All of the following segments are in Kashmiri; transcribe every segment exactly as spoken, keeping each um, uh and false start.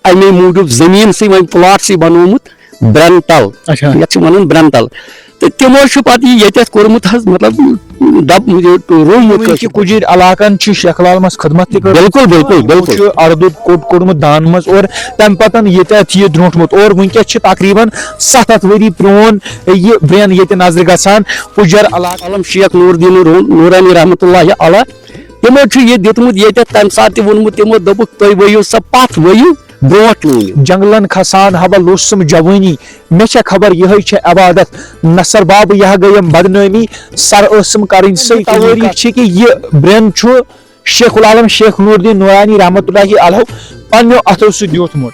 اَمے موٗجوٗب زٔمیٖنسٕے وۄنۍ پلاٹسٕے بنوومُت برٛٮ۪ن تل۔ اچھا۔ یَتھ چھِ وَنان برٛٮ۪ن تل۔ تہٕ تِمو چھُ پتہٕ یہِ ییٚتٮ۪تھ کوٚرمُت حظ، مطلب، دَب-، یہِ روومُت وٕنہِ کٲشِر چھِ پٲٹھۍ۔ کُجِر علاقن چھِ شیخ العالمس خدمت تہِ کٔرمٕژ۔ بِلکُل، بِلکُل، بِلکُل۔ چھُ اَردُد کوٚٹ کوٚڑمُت دانہٕ منٛز اور تَمہِ پتہٕ ییٚتٮ۪تھ یہِ درٛونٛٹھمُت اور وٕنکیٚس چھِ تقریباً ستھ ہتھ ؤری پرٛون یہِ برٛٮ۪ن ییٚتہِ نظرِ گژھان۔ کُجر علاقہٕ۔ عالم شیخ نور الدین رو-، نورانی رحمتہ اللہ علیہ، تِمو چھُ یہِ دیُتمُت ییٚتٮ۪تھ تَمہِ ساتہٕ تہِ ووٚنمُت، تِمو دوٚپُکھ، "تُہۍ ؤیِو سا پَتھ، ؤیِو برٛونٛٹھ نہٕ ؤنِو۔" جنگلن کھسان ہبہ لوسم جوٲنی، مےٚ چھےٚ خبر یِہے چھےٚ عبادت۔ نثر بابہٕ یہِ ہا گٔیم بدنٲمی، سر ٲسٕم کرٕنۍ سٔے۔ توٲریٖخ چھِ کہِ یہِ برٛٮ۪ن چھُ شیخ العالم شیخ نور الدین نورانی رحمتہ اللہ علیہ پننیو اتھو سۭتۍ دیُتمُت۔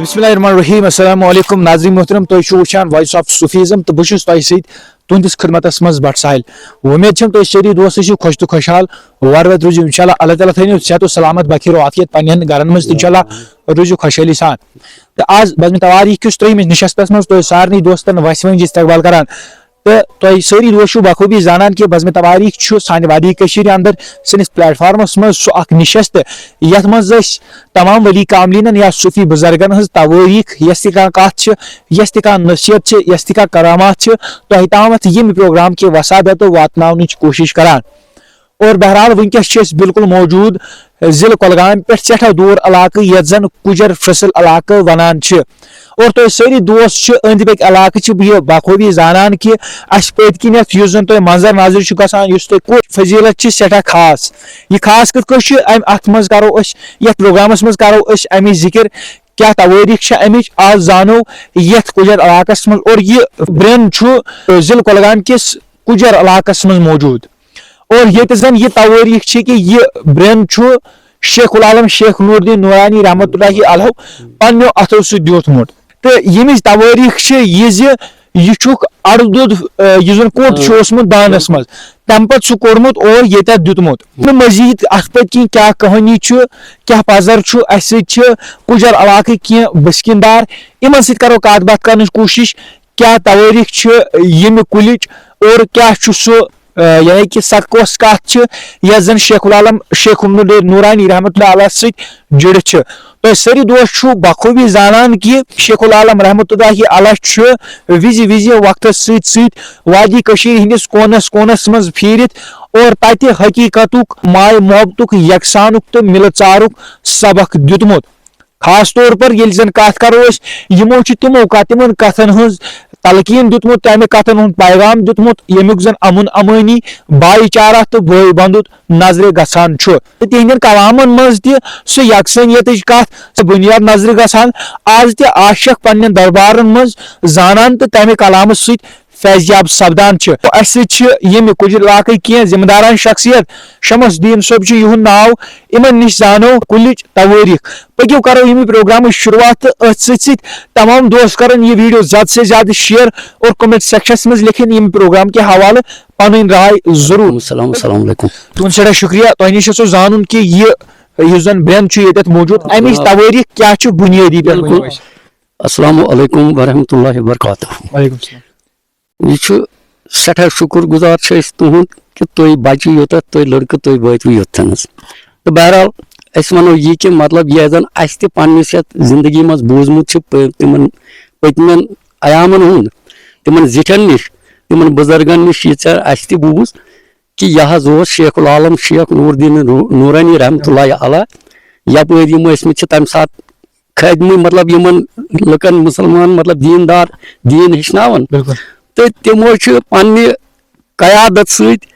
بسم اللہ الرحمن الرحیم۔ السلام علیکم ناظرین محترم، تُہۍ چھِو وٕچھان Voice of Sufism تہٕ بہٕ چھُس تۄہہِ سۭتۍ تُہنٛدِس خدمتس منٛز بٹ ساحل۔ وۄمید چھم تُہۍ سٲری دوست ٲسِو خۄش تہٕ خۄشحال، وارٕ وارٕ روٗزِو انشاءاللہ، اللہ تعالیٰ تھٲینو صحت و سلامت بخیر و عافیت پننٮ۪ن گرن منٛز تہٕ انشاءاللہ روٗزِو خۄشحٲلی سان۔ تہٕ آز بزمِ توٲریٖخ کِس ترٛیٚیمِس نشستس منٛز تۄہہِ سارنٕے دوستن وسہِ ونجہِ استقبال کران۔ تہٕ تۄہہِ سٲری دوست چھِو بخوٗبی زانان کہِ بزمِ توٲریٖخ چھُ سانہِ وادی کٔشیٖرِ اندر سٲنِس platformس منٛز سُہ اکھ نشست، یتھ منٛز أسۍ تمام ولی کاملینن یا صوفی بزرگن ہٕنٛز توٲریٖخ، یۄس تہِ کانٛہہ کتھ چھِ، یۄس تہِ کانٛہہ نصیحت چھِ، یۄس تہِ کانٛہہ کرامات چھِ، تۄہہِ تامتھ ییٚمہِ پروگرام کہِ وسادتہٕ واتناونٕچ کوٗشش کران۔ اور بہرحال وٕنکیٚس چھِ أسۍ بالکل موجود ضلع کۄلگامہِ پٮ۪ٹھ سٮ۪ٹھاہ دوٗر علاقہٕ، یتھ زن کُجر فصل علاقہٕ ونان چھِ۔ اور تۄہہِ سٲری دوست چھِ أنٛدۍ پٔکۍ علاقہٕ چھِ یہِ بخوٗبی زانان کہِ اسہِ پٔتۍ کِنٮ۪تھ یُس زن تۄہہِ منظر نظر چھُ گژھان، یُس تۄہہِ کُٹھ فضیلت چھِ سٮ۪ٹھاہ خاص۔ یہِ خاص کِتھ کٲٹھۍ چھُ، امہِ اتھ منٛز کرو أسۍ، یتھ پروگرامس منٛز کرو أسۍ امِچ ذکر، کیٛاہ توٲریٖخ چھِ امِچ، آز زانو یتھ کُجر علاقس منٛز۔ اور یہِ برٛٮ۪ن چھُ ضلع کۄلگامہِ کِس کُجر علاقس منٛز موجود۔ اور ییٚتہِ زن یہِ توٲریٖخ چھِ کہِ یہِ برٛٮ۪ن چھُ شیخ العالم شیخ نور الدین نورانی رحمتہ اللہ علیہ پننیو اتھو سۭتۍ دیُتمُت۔ تہٕ ییٚمِچ توٲریٖخ چھِ یہِ زِ یہِ چھُکھ اَردُد، آ، یُس زن کوٚٹ چھُ آ۔ اوسمُت دانس منٛز، تمہِ پتہٕ سُہ کوٚرمُت اور ییٚتٮ۪تھ دیُتمُت۔ تہٕ مزید اتھ پٔتۍ کِنۍ کیٛاہ کہانی چھُ، کیٛاہ پزر چھُ، اسہِ سۭتۍ چھِ کُجر علاقٕکۍ کینٛہہ بسکیٖن دار، یِمن سۭتۍ کرو کتھ باتھ کرنٕچ کوٗشش۔ کیٛاہ توٲریٖخ چھِ ییٚمہِ کُلِچ اور کیٛاہ چھُ سُہ، آ، یعنی کہِ سۄ کۄس کتھ چھِ یۄس زن شیخ العالم شیخ النور نورانی رحمتہ اللہ علیہ سۭتۍ جُڑِتھ چھِ۔ تۄہہِ سٲری دوست چھِو بخوٗبی زانان کہِ شیخ العالم رحمتہ اللہ علیہ چھُ وِزِ وِزِ وقتس سۭتۍ سۭتۍ وادی کٔشیٖرِ ہٕنٛدِس کونس کونس منٛز پھیٖرِتھ اور تتہِ حقیٖقتُک، ماے محبتُک، یکسانُک تہٕ مِلہٕ ژارُک سبق دیُتمُت۔ خاص طور پر ییٚلہِ زن کتھ کرو أسۍ، یِمو چھِ تِمو کا-، تِمن کتھن ہٕنٛز تلقین دیُتمُت، تمہِ کتھن ہُنٛد پیغام دیُتمُت، ییٚمیُک زن امن امٲنی، بھایی چارہ تہٕ بھٲے بندُت نظرِ گژھان چھُ۔ تہٕ تِہنٛدٮ۪ن کلامن منٛز تہِ سُہ یکسٲنیتٕچ کتھ، سُہ بُنیاد نظرِ گژھان۔ آز تہِ عاشق پننٮ۪ن دربارن منٛز زانان تہٕ تمہِ کلامہٕ سۭتۍ فیضیاب سپدان چھِ۔ اسہِ سۭتۍ چھِ ییٚمہِ کُجر علاقٕکۍ کینٛہہ ذمہٕ داران شخصیت، شمس الدین صٲب چھُ یِہُنٛد ناو، یِمن نِش زانو کُلِچ توٲریٖخ۔ پٔکِو کرو ییٚمہِ پروگرامٕچ شروعات تہٕ أتھۍ سۭتۍ سۭتۍ تمام دوست کرن یہِ video زیادٕ سے زیادٕ share اور comment sectionس منٛز لیکھِن ییٚمہِ پروگرام کہِ حوالہٕ پنٕنۍ راے ضروٗر۔ السلام، السلام علیکم۔ تُہُنٛد سٮ۪ٹھاہ شُکریہ۔ تۄہہِ نِش چھُ سُہ زانُن کہِ یہِ یُس زن برٛٮ۪ن چھُ ییٚتٮ۪تھ موجود، امِچ آ۔ توٲریٖخ کیٛاہ چھُ بُنیٲدی پٮ۪ٹھ بِلکُل۔ ؤنِو اَسہِ۔ السلام علیکم ورحمۃ اللہ وبرکاتہ۔ وعلیکم السلام۔ یہِ چھُ سٮ۪ٹھاہ شُکُر گُزار چھِ أسۍ تُہُنٛد کہِ تُہۍ بَچہِ یوٚتَتھ، تُہۍ لٔڑکہٕ، تُہۍ وٲتوٕ یوٚتتھَنَس۔ تہٕ بہرحال، أسۍ وَنو یہِ کہِ مطلب، یہِ زَن اَسہِ تہِ پنٛنِس یَتھ زِندگی منٛز بوٗزمُت چھُ پٔ-، تِمَن پٔتمٮ۪ن ایامَن ہُنٛد، تِمَن زِٹھٮ۪ن نِش، تِمَن بُزرگَن نِش، یہِ ژےٚ اَسہِ تہِ بوٗز کہِ یہِ حظ اوس شیخ العالم شیخ نور الدین نو-، نورانی رحمتہ اللہ علیہ، یَپٲرۍ یِم ٲسۍمٕتۍ چھِ تَمہِ ساتہٕ خٲدمٕے، مطلب، یِمن لُکن، مُسلمان، مطلب، دیٖن دار، دیٖن ہیٚچھناوان۔ بِلکُل۔ تہٕ تِمو چھُ پننہِ قیادت سۭتۍ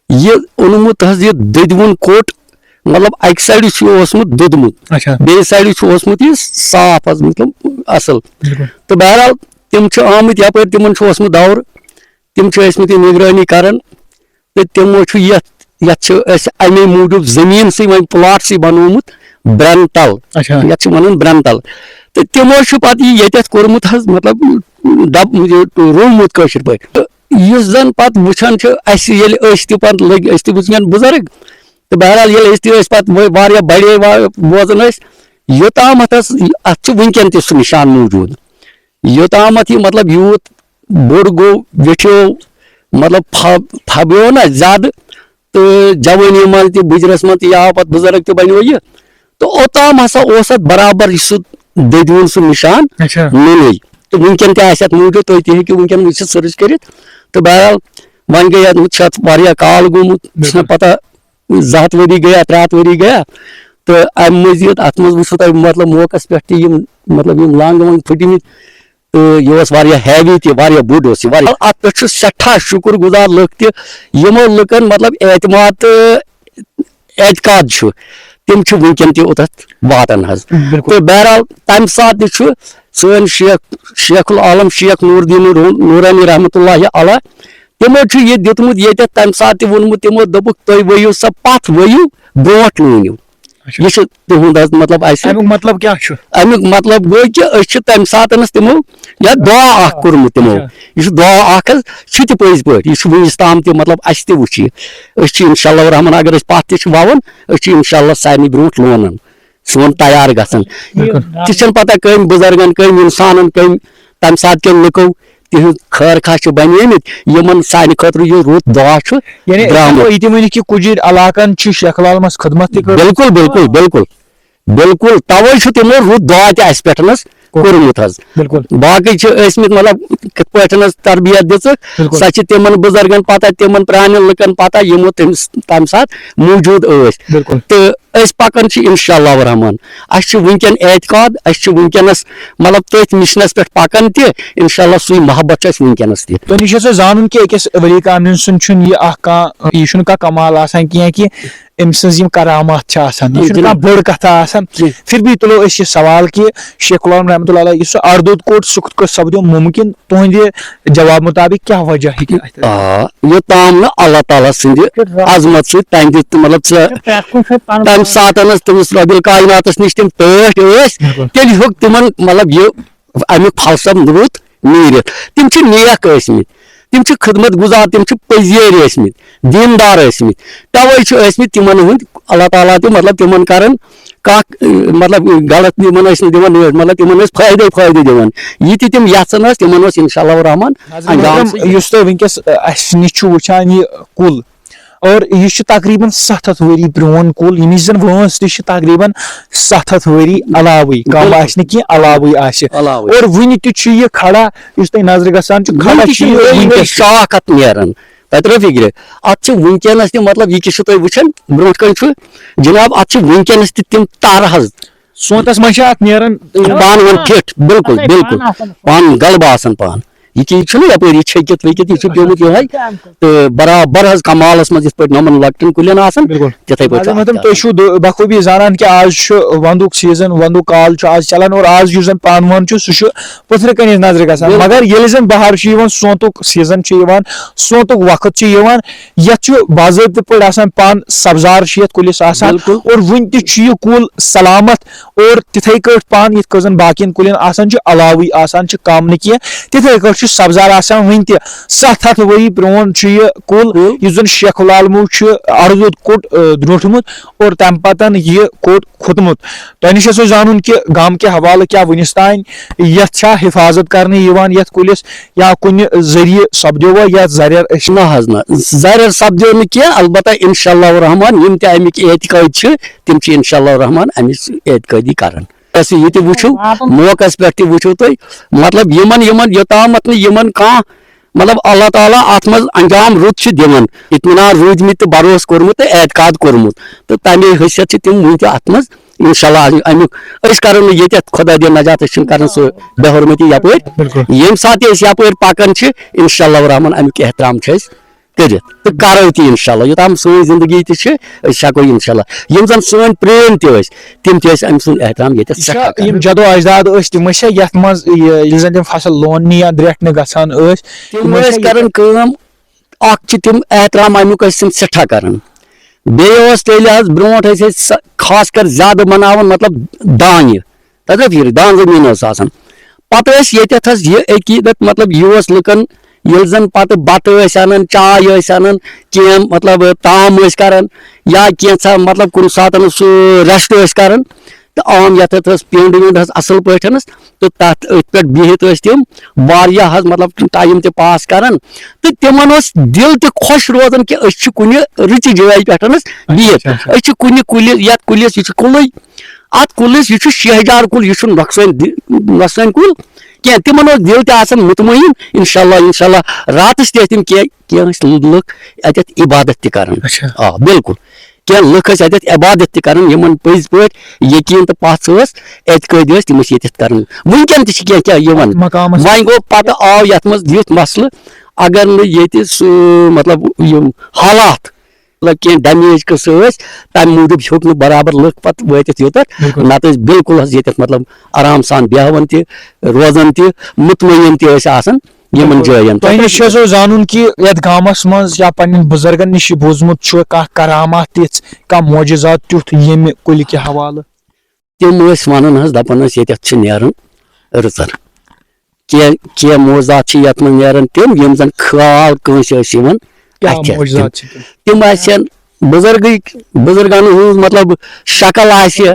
یہِ اوٚنمُت حظ، یہِ دٔدوُن کوٚٹ، مطلب، اَکہِ سایڈٕ چھُ اوسمُت دوٚدمُت، اچھا۔ بیٚیہِ سایڈٕ چھُ اوسمُت یہِ صاف حظ، مطلب، اَصٕل۔ بِلکُل۔ تہٕ بہرحال، تِم چھِ آمٕتۍ یَپٲرۍ، تِمن چھُ اوسمُت دورٕ، تِم چھِ ٲسمٕتۍ یہِ نگرٲنی کران۔ تہٕ تِمو چھُ یَتھ، یَتھ چھِ أسۍ اَمے موٗجوٗب زٔمیٖنسٕے وۄنۍ پلاٹسٕے بنوومُت برٛٮ۪ن تل۔ اچھا۔ یَتھ چھِ وَنان برٛٮ۪ن تل۔ تہٕ تِمو چھُ پَتہٕ یہِ ییٚتٮ۪تھ کوٚرمُت حظ، مطلب، ڈب-، یہِ روومُت کٲشِر پٲٹھۍ۔ تہٕ یُس زَن پَتہٕ وٕچھان چھِ اَسہِ، ییٚلہِ أسۍ تہِ پَتہٕ لٔگۍ، أسۍ تہِ وٕچھان بُزرٕگ۔ تہٕ بہرحال، ییٚلہِ أسۍ تہِ ٲسۍ پَتہٕ وۄنۍ واریاہ بَڑے وا-، بوزان ٲسۍ، یوٚتامَتھ حظ اَتھ چھُ وٕنکٮ۪ن تہِ سُہ نِشان موٗجوٗد۔ یوٚتامَتھ یہِ، مطلب، یوٗت بوٚڑ گوٚو، ویٚٹھیو، مطلب پھب- پھبیو نہ زیادٕ، تہٕ جوٲنی منٛز تہِ، بُجرس منٛز تہِ، یا پتہٕ بُزرگ تہِ بنیو یہِ، تہٕ اوٚتام ہسا اوس اتھ برابر یہِ سُہ دٔدیُن سُہ نشان اچھا۔ نوٚنُے۔ تہٕ وٕنکیٚن تہِ آسہِ اتھ موٗجوٗد، تُہۍ تہِ ہیٚکِو وٕنکیٚن وٕچھِتھ، سٔرٕچ کٔرِتھ۔ تہٕ بہرحال، وۄنۍ گٔے اتھ، چھُ اتھ واریاہ کال گوٚمُت، چھُنہ بِلکُل۔ پتہ، زٕ ہتھ ؤری گٔیا، ترٛےٚ ہتھ ؤری گٔیا۔ تہٕ امہِ مٔزیٖد اتھ منٛز وٕچھِو تۄہہِ، مطلب، موقعس پٮ۪ٹھ تہِ یِم، مطلب، یِم لنٛگ ونٛگ پھٕٹمٕتۍ، تہٕ یہِ اوس واریاہ ہیوی تہِ، واریاہ بوٚڑ اوس یہِ، واریاہ۔ اتھ پٮ۪ٹھ چھُ سٮ۪ٹھاہ شُکُر گُزار لُکھ تہِ، یِمو لُکن، مطلب، اعتماد تہٕ اعتقاد چھُ، تِم چھِ وٕنکیٚن تہِ اوٚتتھ واتان حظ۔ بِلکُل۔ تہٕ بہرحال، تمہِ ساتہٕ تہِ چھُ سٲنۍ شیخ، شیخ العالم شیخ نور الدین رو-، نورانی رحمتہ اللہ علیہ، تِمو چھُ یہِ دیُتمُت ییٚتٮ۪تھ تمہِ ساتہٕ تہِ ووٚنمُت، تِمو دوٚپُکھ، "تُہۍ ؤیِو سا پتھ، ؤیِو برونٛٹھ لوٗنِو۔" اچھا۔ یہِ چھُ تِہُنٛد حظ، مطلب، اَسہِ۔ اَمیُک مطلب کیٛاہ چھُ؟ اَمیُک مطلب گوٚو کہِ أسۍ چھِ تَمہِ ساتَنَس تِمو یا دُعا اَکھ کوٚرمُت تِمو۔ اچھا۔ یہِ چھُ دُعا اَکھ حظ، چھُ تہِ پٔزۍ پٲٹھۍ۔ یہِ چھُ وٕنِس تام تہِ، مطلب، اَسہِ تہِ وٕچھ یہِ۔ أسۍ چھِ اِنشاء اللہ الرحمن، اگر أسۍ پَتھ تہِ چھِ وَوان، أسۍ چھِ اِنشاء اللہ سارنٕے برونٛٹھ لونان۔ سون تیار گژھان۔ بِلکُل۔ تہِ چھَنہٕ پَتہ کٔمۍ بُزرگَن، کٔمۍ اِنسانَن، کٔمۍ تَمہِ ساتہٕ کٮ۪ن لُکو تِہنٛد خٲر خواہ چھِ بنیمٕتۍ، یِمن سانہِ خٲطرٕ یہِ رُت دعا چھُ یعنی أسۍ درٛامُت۔ ہٮ۪کو یہِ تہِ ؤنِتھ کہِ کُجِر علاقن چھِ شیخ العالمس خدمت تہِ کٔر۔ بِلکُل، بِلکُل، بِلکُل، بِلکُل۔ توے چھُ تِمو رُت دعا تہِ اسہِ پٮ۪ٹھ حظ کوٚر۔ کوٚرمُت حظ۔ بِلکُل۔ باقٕے چھِ ٲسمٕتۍ، مطلب، کِتھ پٲٹھۍ حظ تربیت دِژٕکھ، بِلکُل۔ سۄ چھِ تِمن بُزرگن پتہ، تِمن پرٛانٮ۪ن لُکن پتہ، یِمو تٔمِس تمہِ ساتہٕ موٗجوٗد ٲسۍ۔ بِلکُل۔ تہٕ أسۍ پکان چھِ انشاء اللہ الرحمن۔ اسہِ چھُ وٕنکیٚن اعتقاد، اسہِ چھُ وٕنکیٚنس، مطلب، تٔتھۍ مِشنس پٮ۪ٹھ پکان تہِ۔ انشاء اللہ سُے محبت چھُ اسہِ وٕنکیٚنس تہِ۔ تۄہہِ نِش چھُ سُہ زانُن کہِ أکِس ؤلی کامہِ ہُنٛد سُنٛد چھُنہٕ یہِ اکھ کانٛہہ، یہِ چھُنہٕ کانٛہہ کمال آسان کینٛہہ کہِ أمۍ سٕنٛز یِم کرامات چھِ آسان، یہِ چھُنہٕ جِناب۔ کانٛہہ بٔڑ کتھا آسان۔ جی۔ پھر بھی تُلو أسۍ یہِ سوال کہِ شیخ العالم رحمتہ اللہ علیہ یُس سُہ اردوٗد کوٚٹ، سُہ کِتھ کٲٹھۍ سپدیو مُمکِن؟ تُہنٛدِ جواب مُطابق کیٛاہ وجہ ہیٚکہِ اَتھ؟ آ، یوٚتام نہٕ اللہ تعالیٰ سٕنٛدِ عظمت سۭتۍ تَمہِ دِ-، مطلب، ژٕ پرٛٮ۪تھ کُنہِ سۭتۍ پَنُن تَمہِ پان۔ ساتَنَس تٔمِس رۄبِ کایناتَس نِش تِم ٹٲٹھۍ ٲسۍ، بِلکُل۔ تیٚلہِ ہیوٚک تِمَن، مطلب، یہِ اَمیُک فلسفہٕ رُت نیٖرِتھ۔ تِم چھِ نیک ٲسۍمٕتۍ، تِم چھِ خدمت گُزار، تِم چھِ پٔزۍ یٲرۍ ٲسۍمٕتۍ، دیٖندار ٲسۍمٕتۍ۔ تَوَے چھِ ٲسۍمٕتۍ تِمَن ہٕنٛدۍ اللہ تعالیٰ تہِ، مطلب، تِمَن کَران کانٛہہ، مطلب، غلط یِمن ٲسۍ نہٕ دِوان نوٹ، مطلب، تِمن ٲسۍ فٲیدے فٲیدٕ دِوان۔ یہِ تہِ تِم یژھان ٲسۍ، تِمن اوس انشاء اللہ الرحمن ناظرین انجام محترم، سۭتۍ۔ یُس تۄہہِ وٕنکیٚس، اَ، اَسہِ نِش چھُ وٕچھان یہِ کُل، اور یہِ چھُ تقریباً ستھ ہتھ ؤری پرٛون کُل، ییٚمِچ زن وٲنٛس تہِ چھِ تقریباً ستھ ہتھ ؤری علاوٕے، کم بِلکُل۔ آسہِ نہٕ کینٛہہ، علاوٕے آسہِ۔ علاوٕے۔ اور وٕنہِ تہِ چھُ یہِ کھڑا، یُس تۄہہِ نظرِ گژھان چھُ، کھڑا وٕنہِ تہِ چھُ چھِ یہِ نٔے نٔے وٕنکیٚس تہِ۔ شاخ اتھ نیران۔ تۄہہِ ترٲو فِکرِ؟ اتھ چھِ وٕنکیٚنس تہِ، مطلب، یہِ کہِ چھُ تۄہہِ وٕچھان، برونٛٹھ کنہِ چھُ جناب، اتھ چھِ وٕنکیٚنس تہِ تِم تَر حظ۔ سونتس منٛز چھِ اتھ نیران۔ پانہٕ ؤنۍ فِٹ، بِلکُل، اَدَے بِلکُل۔ پانہٕ آسان۔ پانہٕ غلبہٕ آسان پانہٕ۔ یہِ کہِ یہِ چھُنہٕ یپٲرۍ یہِ چھٔکِتھ ؤکِتھ، یہِ چھُ پیومُت یِہوٚے۔ تہٕ برابر حظ کمالس منٛز یِتھ پٲٹھۍ یِمن لۄکٹٮ۪ن کُلٮ۪ن آسان، بِلکُل۔ تِتھَے پٲٹھۍ چھُ ناظرین اتھ محترم، تہِ تُہۍ آسان۔ چھِو دُ-، بخوٗبی زانان کہِ آز چھُ ونٛدُک سیٖزن، ونٛدُک کال چھُ آز چلان، اور آز یُس زن پانہٕ وَنان چھُ، سُہ چھُ پٔتھرِ کَنہِ نظرِ گژھان۔ بِلکُل۔ مگر ییٚلہِ زن بہار چھُ یِوان، سونتُک سیٖزن چھُ یِوان، سونتُک وقت چھُ یِوان، یتھ چھُ باضٲبطہٕ پٲٹھۍ آسان پن سبزار چھُ یتھ کُلِس آسان، بِلکُل۔ اور وُنہِ تہِ چھُ یہِ کُل سلامت اور تِتھے کٲٹھۍ پن یِتھ کٲٹھۍ زن باقین کُلٮ۪ن آسان چھُ، علاوٕے آسان چھُ، کم نہٕ کینٛہہ۔ تِتھے کٲٹھۍ چھُ سبزار آسان وُنہِ تہِ۔ ستھ ہتھ ؤری پرون چھُ یہِ کُل، کُل۔ یُس زن شیخ العالمو چھُ اردوٗد کوٚٹ، آ، درٛوٹھمُت اور تمہِ پتن یہِ کوٚٹ کھوٚتمُت۔ تۄہہِ نِش آسو زانُن کہِ گامہٕ کہِ حوالہٕ کیٛاہ وُنِس تام یتھ چھا حفاظت کرنہٕ یِوان، یتھ کُلِس یا کُنہِ ذٔریعہٕ سپدیوا یتھ زرٮ۪ر أسۍ؟ نہ حظ نہ، زرٮ۪ر سپدیو نہٕ کینٛہہ، البتہ انشاء اللہ الرحمن یِم تہِ امیِکۍ اعتقٲدۍ چھِ، تِم چھِ انشاء اللہ الرحمن امِچ اعتقٲدی کران۔ اَسہِ یہِ تہِ وٕچھِو، موقعس پٮ۪ٹھ تہِ وٕچھِو تُہۍ، مطلب، یِمن، یِمن، یوٚتامَتھ نہٕ یِمن کانٛہہ، مطلب، اللہ تعالیٰ اَتھ منٛز انجام رُت چھُ دِوان، اطمینان روٗدمٕتۍ تہٕ بھروسہٕ کوٚرمُت تہٕ اعتقاد کوٚرمُت، تہٕ تَمے حیثیت چھِ تِم وٕنہِ تہِ اَتھ منٛز، انشاء اللہ، اَمیُک۔ أسۍ کرو نہٕ ییٚتٮ۪تھ، خۄدا دِیِن نجات، أسۍ چھِنہٕ کران سُہ بے حرمتی یپٲرۍ۔ بِلکُل۔ ییٚمہِ ساتہٕ تہِ أسۍ یپٲرۍ پکان چھِ، انشاء اللہ الرحمن، اَمیُک احترام چھِ أسۍ کٔرِتھ تہٕ کرو تہِ انشاءاللہ۔ یوٚتام سٲنۍ زندگی تہِ چھِ، أسۍ ہٮ۪کو انشاءاللہ۔ یِم زن سٲنۍ پرٛٲنۍ تہِ ٲسۍ، تِم تہِ ٲسۍ أمۍ سُنٛد احترام ییٚتٮ۪تھ یہِ چھا سٮ۪ٹھاہ کران۔ یِم جدو اجداد ٲسۍ، تِم ٲسۍ یتھ منٛز یہِ، ییٚلہِ زن تِم فصل لوننہِ یا درٛٮ۪ٹھنہِ گژھان ٲسۍ، تِم تِم ٲسۍ ٲسۍ کران کٲم، اکھ چھِ تِم احترام امیُک ٲسۍ تِم سٮ۪ٹھاہ کران۔ بیٚیہِ اوس تیٚلہِ حظ برونٛٹھ ٲسۍ أسۍ سہ-، خاص کر زیادٕ مناوان، مطلب، دانہِ۔ تَتھ ٲس یہِ دان زٔمیٖن ٲس آسان۔ پَتہٕ ٲسۍ ییٚتٮ۪تھ حظ یہِ عقیٖدت، مطلب، یہِ اوس لُکَن، ییٚلہِ زَن پَتہٕ بَتہٕ ٲسۍ اَنان، چاے ٲسۍ اَنان، کینٛہہ، مطلب، تام ٲسۍ کَران، یا کینٛژھا، مطلب، کُنہِ ساتہٕ سُہ rest ٲسۍ کَران، تہٕ عام یَتھ، یَتھ ٲس پینٛڈ وینٛڈ حظ اَصٕل پٲٹھۍ حظ، تہٕ تَتھ أتھۍ پٮ۪ٹھ بِہِتھ ٲسۍ تِم واریاہ حظ، مطلب، ٹایم تہِ پاس کران، تہٕ تِمن اوس دِل تہِ خۄش روزان کہِ أسۍ چھِ کُنہِ رٕژِ جایہِ پٮ۪ٹھ حظ بِہِتھ۔ اچھا، اچھا۔ أسۍ چھِ کُنہِ کُلِس، یَتھ کُلِس، یہِ چھُ کُلُے، اَتھ کُلِس، یہِ چھُ شیہجار کُل، یہِ چھُنہٕ نۄقصان دِ-، نۄقصان کُل کینٛہہ۔ تِمن اوس دِل تہِ آسان مطمئن، انشاءاللہ، انشاءاللہ، راتس تہِ ٲسۍ تِم کینٛہہ، کینٛہہ ٲسۍ لُکھ اَتٮ۪تھ عبادت تہِ کران۔ اچھا۔ آ، بِلکُل۔ کینٛہہ لُکھ ٲسۍ اَتٮ۪تھ عبادت تہِ کران، یِمن پٔزۍ پٲٹھۍ یقین تہٕ پژھ ٲس، اعتقٲدی ٲسۍ، تِم ٲسۍ ییٚتٮ۪تھ کران۔ وٕنکٮ۪ن تہِ چھِ کینٛہہ، کینٛہہ یِوان۔ مقامس وۄنۍ گوٚو، پتہٕ آو یتھ منٛز یُتھ مسلہٕ، اگر نہٕ ییٚتہِ سُہ، مطلب، یِم حالات، مطلب، کینٛہہ ڈیمیج قٕصہٕ ٲسۍ، تمہِ موٗجوٗب ہیوٚک نہٕ برابر لُکھ پتہٕ وٲتِتھ یوٚتتھ۔ بِلکُل۔ نتہٕ ٲسۍ بِلکُل حظ ییٚتٮ۪تھ، مطلب، آرام سان بیہوان تہِ، روزان تہِ، مطمئن تہِ ٲسۍ آسان یِمن بِلکُل۔ جاین۔ تۄہہِ نِش چھُ اَسہِ زانُن کہِ یَتھ گامَس منٛز یا پنٛنٮ۪ن بُزرگَن نِش یہِ بوٗزمُت چھُ کانٛہہ کرامات تِژھ، کانٛہہ معجزات تیُتھ ییٚمہِ کُلہِ کہِ حوالہٕ؟ تِم ٲسۍ وَنان حظ، دَپان ٲسۍ، ییٚتٮ۪تھ چھِ نیران رٕژَر۔ کینٛہہ، کینٛہہ معجزات چھِ یَتھ منٛز نیران تِم، یِم زَن خیال کٲنٛسہِ ٲسۍ یِوان کیٛاہ اَتھِ۔ معجزات چھِ تِم؟ تِم آسن بُزرگٕے، بُزرگَن ہٕنٛز، مطلب، شکل آسہِ،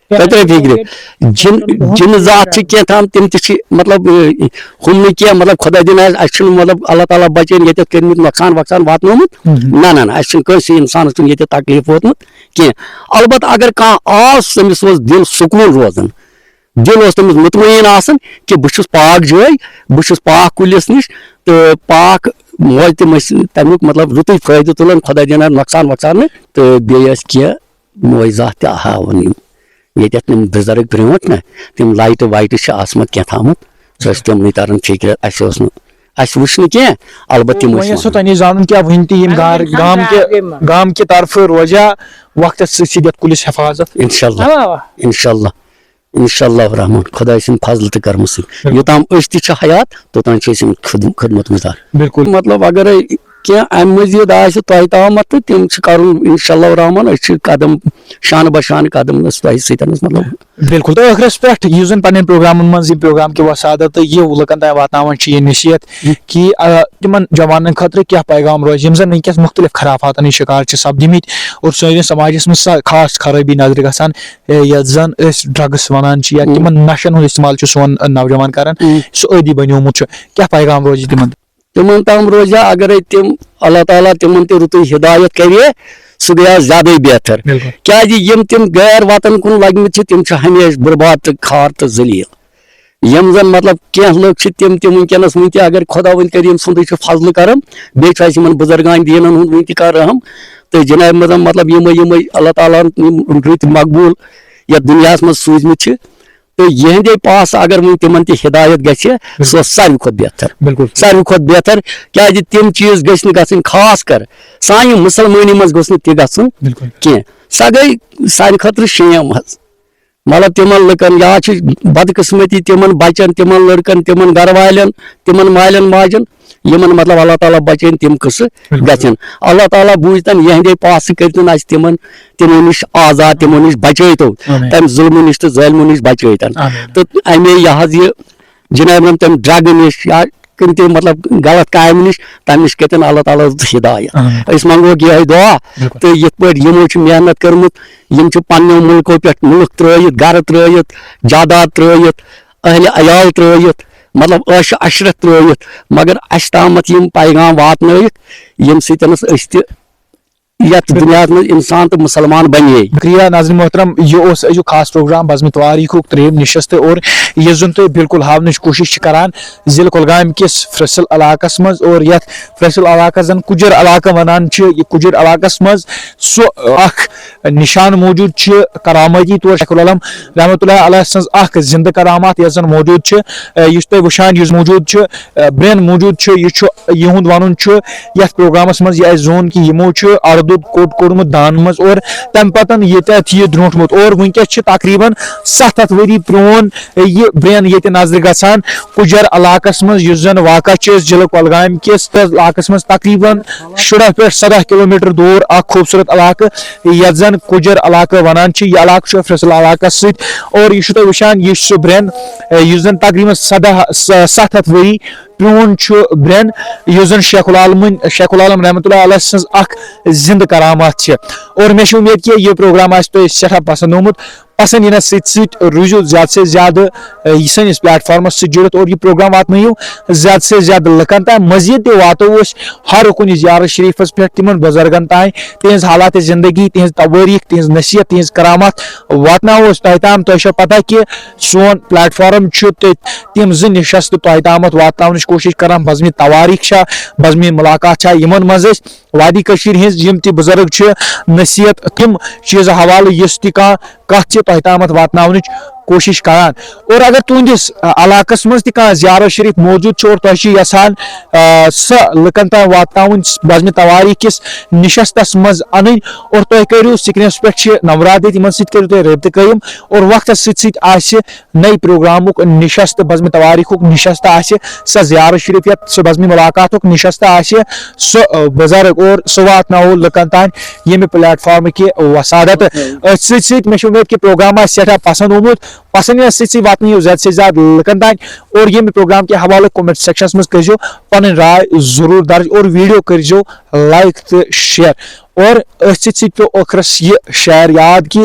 تۄہہِ ترِ فِکرِ۔ جِن، جِنہٕ ذات چھِ کینٛہہ تام، تِم تہِ چھِ، مطلب، اے، ہُم نہٕ کینٛہہ، مطلب، خۄداے دِنۍ آسہِ، اَسہِ چھُنہٕ، مطلب، اللہ تعالیٰ بچٲیِن ییٚتٮ۪تھ کٔرمٕتۍ نۄقصان وۄقصان واتنومُت۔ مہم۔ نہ، نہ، نہ، اَسہِ چھُنہٕ کٲنٛسہِ اِنسانَس چھُنہٕ ییٚتٮ۪تھ تکلیٖف ووتمُت کینٛہہ۔ البتہ اگر کانٛہہ آو، تٔمِس اوس دِل سکوٗن روزان، دِل اوس تٔمِس مطمئن آسان کہِ بہٕ چھُس پاک جٲے، بہٕ چھُس پاک کُلِس نِش، تہٕ پاک موج تِم ٲسۍ تَمیُک، مطلب، رُتُے فٲیدٕ تُلان، خۄداے دِنۍ آسہِ نۄقصان وۄقصان نہٕ۔ تہٕ بیٚیہِ ٲسۍ کینٛہہ معجزات تہِ ہاوان یِم۔ ییٚتٮ۪تھ تِم بُزرگ برٛونٛٹھ نہ، تِم لایٹہٕ وایٹہٕ چھِ آسمَژ کینٛہہ تھامَتھ، سُہ ٲسۍ تِمنٕے تَران فِکرِ، اَسہِ اوس نہٕ، اَسہِ وٕچھ نہٕ کینٛہہ، البتہ تِم ٲسۍ وۄنۍ یَژھو وَنان۔ تۄہہِ نِش زانُن کیٛاہ وٕنہِ تہِ یِم اَہَن، گار-، اِنسان گام کہِ، گام کہِ طرفہٕ روزیا وقتَس سۭتۍ سۭتۍ یَتھ کُلِس حفاظت؟ اِنشاء اللہ۔ اَوا، اَوا۔ اِنشاء اللہ۔ اِنشاء اللہ الرحمن، خۄداے سٕنٛدِ فضلہٕ تہٕ کرمہٕ سۭتۍ۔ بِلکُل۔ یوٚتام أسۍ تہِ چھِ حیات، توٚتام چھِ أسۍ أمِس خدم-، خدمت گُزار۔ بِلکُل۔ مطلب، اگرے کینٛہہ امہِ مزید آسہِ تۄہہِ تامتھ، تہٕ تِم چھِ کرُن انشاءاللہ الرحمن۔ أسۍ چھِ قدم، شانہٕ بہ شانہٕ قدم أسۍ تۄہہِ سۭتۍ، مطلب۔ بِلکُل۔ تہٕ ٲخرس پٮ۪ٹھ یُس زن پننٮ۪ن پروگرامن منٛز یہِ پروگرام کہِ وسادت تہٕ یہِ لُکن تام واتناوان چھِ یہِ نصیحت، ہم۔ کہِ، آ، تِمن جوانن خٲطرٕ کیٛاہ پیغام روزِ، یِم زن وٕنکیٚس مختلف خرافاتن ہٕنٛدۍ شکار چھِ سپدمٕتۍ اور سٲنِس سماجس منٛز سۄ خاص خرٲبی نظرِ گژھان، اے، یتھ زن أسۍ drugs ونان چھِ یا ہم۔ تِمن نشن ہُنٛد استعمال چھُ سون نوجوان کران، ہم۔ سُہ عٲدی بنیومُت چھُ، کیٛاہ پیغام روزِ تِمن؟ تِمن تام روزِ ہا، اگرے تِم، اللہ تعالیٰ تِمن تہِ رُتُے ہدایت کرِ، سُہ گٔیو زیادَے بہتر۔ بِلکُل۔ کیٛازِ یِم تِم غیر وطن کُن لگمٕتۍ چھِ، تِم چھِ ہمیشہِ برباد تہٕ خار تہٕ ذلیل۔ یِم زن، مطلب، کینٛہہ لُکھ چھِ تِم تہِ وٕنکیٚنس، وٕنہِ تہِ اگر خۄداوند کریٖم سُنٛدُے چھُ فضلہٕ کرم، بیٚیہِ چھُ اَسہِ یِمن بُزرگان دیٖنن ہُنٛد وٕنہِ تہِ کانٛہہ رحم، تہٕ جناب مطلب، مطلب، یِمے، یِمے اللہ تعالیٰ ہن یِم رٕتۍ مقبوٗل یتھ دُنیاہس منٛز سوٗزمٕتۍ چھِ، تہٕ یِہنٛدے پاسہٕ اگر وۄنۍ تِمن تہِ ہدایت گژھِ، سُہ اوس ساروی کھۄتہٕ بہتر۔ بِلکُل۔ ساروی کھۄتہٕ بہتر، کیٛازِ تِم چیٖز گٔژھۍ نہٕ گژھٕنۍ، خاص کر سانہِ مُسلمٲنی منٛز گوٚژھ نہٕ تہِ گژھُن بِلکُل۔ کینٛہہ۔ سۄ گٔے سانہِ خٲطرٕ شیم حظ۔ مطلب، تِمن لُکن یا چھِ بدقٕسمتی تِمن بچن، تِمن لڑکن، تِمن گرٕ والٮ۪ن، تِمن مالٮ۪ن ماجن، یِمن، مطلب، اللہ تعالیٰ بچٲیِن تِم قٕصہٕ بِلکُل۔ گژھن۔ اللہ تعالیٰ بوٗزتن یِہنٛدے پاسہٕ، کٔرتن اسہِ تِمن، تِمو نِش آزاد، تِمو نِش بچٲیتو، آمیٖن۔ تمہِ ظُلمہٕ نِش تہٕ ظٲلمو نِش بچٲیتن۔ آمیٖن۔ تہٕ اَمے یہِ حظ یہِ جناب رحم تمہِ drug نِش یا کُنہِ تہِ، مطلب، غلط کامہِ نِش، تمہِ نِش کٔرتن اللہ تعالیٰ ہدایت۔ آمیٖن۔ أسۍ منٛگوکھ یِہوٚے دعا بِلکُل۔ تہٕ یِتھ پٲٹھۍ یِمو چھُ محنت کٔرمٕژ، یِم چھِ پننیو مُلکو پٮ۪ٹھ مُلک ترٲیِتھ، گرٕ ترٲیِتھ، جاداد ترٲیِتھ، اہلِ عیال ترٲیِتھ، مطلب، عٲش عشرت ترٲیِتھ، مگر اَسہِ تامَتھ یِم پیغام واتنٲیِتھ، ییٚمہِ سۭتۍ أسۍ تہِ یَتھ دُنیاہَس منٛز اِنسان تہٕ مُسلمان بَنے۔ شُکریہ ناظرین محترم، یہِ اوس أزیُک خاص پروگرام بزمِ توٲریٖخُک ترٛیٚیِم نِشست، اور یُس زَن تُہۍ بالکل ہاونٕچ کوٗشِش چھِ کران ضلع کۄلگامہِ کِس فرسل علاقَس منٛز، اور یَتھ فرسل علاقَس زَن کُجر علاقہٕ وَنان چھِ، یہِ کُجر علاقَس منٛز سُہ اکھ نشان موجود چھُ کرامتی طور شیخ العالم رحمتہ اللہ علیہ سٕنٛز اکھ زندٕ کرامات یۄس زن موجود چھِ، اے، یُس تُہۍ وٕچھان، یُس موجود چھُ، اے، برٛین موجود چھُ، یہِ چھُ، یِہُنٛد ونُن چھُ یتھ پروگرامس منٛز، یہِ اسہِ زون کہِ یِمو چھُ اردُد کوٚٹ کوٚڑمُت دانہٕ منٛز اور تمہِ پتن ییٚتٮ۪تھ یہِ درٛونٛٹھمُت اور وٕنکیٚس چھِ تقریباً ستھ ہتھ ؤری پرٛون یہِ برٛین ییٚتہِ نظرِ گژھان۔ کُجر علاقس منٛز، یُس زن واقع چھُ أسۍ ضلع کۄلگامہِ کِس علاقس منٛز، تقریباً شُراہ پٮ۪ٹھ سداہ کلوٗمیٹر دوٗر اکھ خوٗبصوٗرت علاقہٕ، یتھ زن کُجر علاقہٕ ونان چھِ۔ یہِ علاقہٕ چھُ فصل علاقس سۭتۍ، اور یہِ چھُ تُہۍ وٕچھان، یہِ چھُ سُہ برٛین، یُس زن تقریباً سداہ، س-، ستھ ہتھ ؤری پرٛون چھُ برٛین، یُس زن شیخ العالمٕنۍ، شیخ العالم رحمتہ اللہ علیہ سٕنٛز اکھ زندٕ کرامات چھِ۔ اور مےٚ چھِ اُمید کہِ یہِ پروگرام آسہِ تۄہہِ سٮ۪ٹھاہ پسنٛد آمُت۔ پسند یِنس سۭتۍ سۭتۍ روٗزِو زیادٕ سے زیادٕ، اے، یہِ سٲنِس پلیٹ فارمس سۭتۍ جُڑِتھ اور یہِ پروگرام واتنٲیِو زیادٕ سے زیادٕ لُکن تام۔ مزید تہِ واتو أسۍ ہر کُنہِ زیارت شریفس پٮ۪ٹھ تِمن بُزرگن تام، تِہنٛز حالات زندگی، تِہنٛز توٲریٖخ، تِہنٛز نصیحت، تِہنٛز کرامات واتناوو أسۍ تۄہہِ تام۔ تۄہہِ چھو پتہ کہِ سون پلیٹ فارم چھُ تٔتھۍ تِم زٕ نشست تۄہہِ تامتھ واتناونٕچ کوٗشش کران۔ بزمِ تواریٖخ چھا، بزمِ ملاقات چھا، یِمن منٛز أسۍ وادی کٔشیٖرِ ہٕنٛز یِم تہِ بُزرگ چھِ نصیحت، تِم چیٖزٕ حوالہٕ یُس تہِ کانٛہہ کتھ چھِ تۄہہِ تامتھ واتناونٕچ کوٗشش کران۔ اور اگر تُہنٛدِس، آ، علاقس منٛز تہِ کانٛہہ زیارت شریف موجود چھُ اور تۄہہِ چھِ یژھان، آ، سۄ لُکن تام واتناوٕنۍ بزمِ تواریٖخ کِس نشستس منٛز انٕنۍ، اور تۄہہِ کٔرِو سکرینس پٮ۪ٹھ چھِ نمبرات دِتھ، یِمن سۭتۍ کٔرِو تُہۍ رٲبطہٕ قٲیِم۔ اور وقتس سۭتۍ سۭتۍ آسہِ نٔے پروگرامُک نشست، بزمِ تواریٖخُک نشست آسہِ، سۄ زیارت شریف یا سُہ بزمِ ملاقاتُک نشست آسہِ، سُہ، آ، بُزرگ اور سُہ واتناوو لُکن تام ییٚمہِ پلیٹ فارمہٕ کہِ وسادت۔ أتھۍ سۭتۍ سۭتۍ مےٚ چھِ اُمید کہِ پروگرام آسہِ سٮ۪ٹھاہ پسند آمُت۔ پسند یِنس سۭتۍ سۭتۍ واتنٲیِو زیادٕ سے زیادٕ لُکن تام اور ییٚمہِ پروگرام کہِ حوالہٕ comment sectionس منٛز کٔرۍزیو پنٕنۍ راے ضروٗر درج اور video کٔرۍزیو like تہٕ share۔ اور أتھۍ سۭتۍ سۭتۍ پیوٚو ٲخرس یہِ شعر یاد کہِ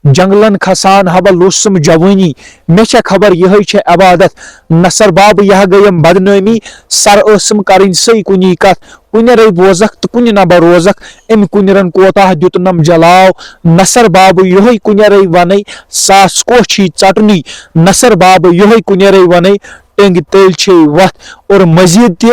جنگلن کھسان ہبہ لوسم جوٲنی، مےٚ چھےٚ خبر یِہے چھےٚ عبادت۔ نصر باب یہِ گٔیم بدنٲمی، سر ٲسٕم کرٕنۍ سٕے کُنی کتھ۔ کُنہِ رے بوزکھ تہٕ کُنہِ نبہ روزکھ، أمۍ کُنہِ رن کوتاہ دیُتنم جلاو۔ نصر باب یِہے کُنہِ رے ونے، ساس کوہ چھی ژٹنی۔ نصر باب یِہے کُنہِ رے ونے، ٹنگہِ تٔلۍ چھے وتھ۔ اور مزید تہِ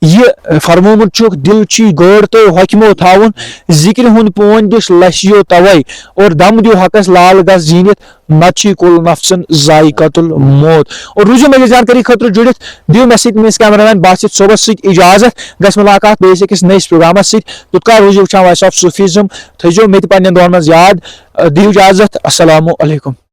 یہِ فرمومُت چھُکھ، دِل چھی گٲڑ تہٕ حۄکمو تھاوُن، ذِکرِ ہُنٛد پون دِس لَسیو تَوَے، اور دم دِیو حقس لال گژھ زیٖنِتھ، نتہٕ چھی کُل نفسن ذائقۃ الموت۔ اور روٗزِو مےٚ یہِ زانکٲری خٲطرٕ جُڑِتھ، دِیِو مےٚ سۭتۍ میٲنِس کیمرہ مین باسط صٲبس سۭتۍ اجازت، گژھِ مُلاقات بیٚیِس أکِس نٔیِس پروگرامس سۭتۍ۔ تیوٗت کال روٗزِو وٕچھان Voice of Sufism، تھٲیزیو مےٚ تہِ پننٮ۪ن دۄہن منٛز یاد۔ دِیِو اجازت، السلام علیکم۔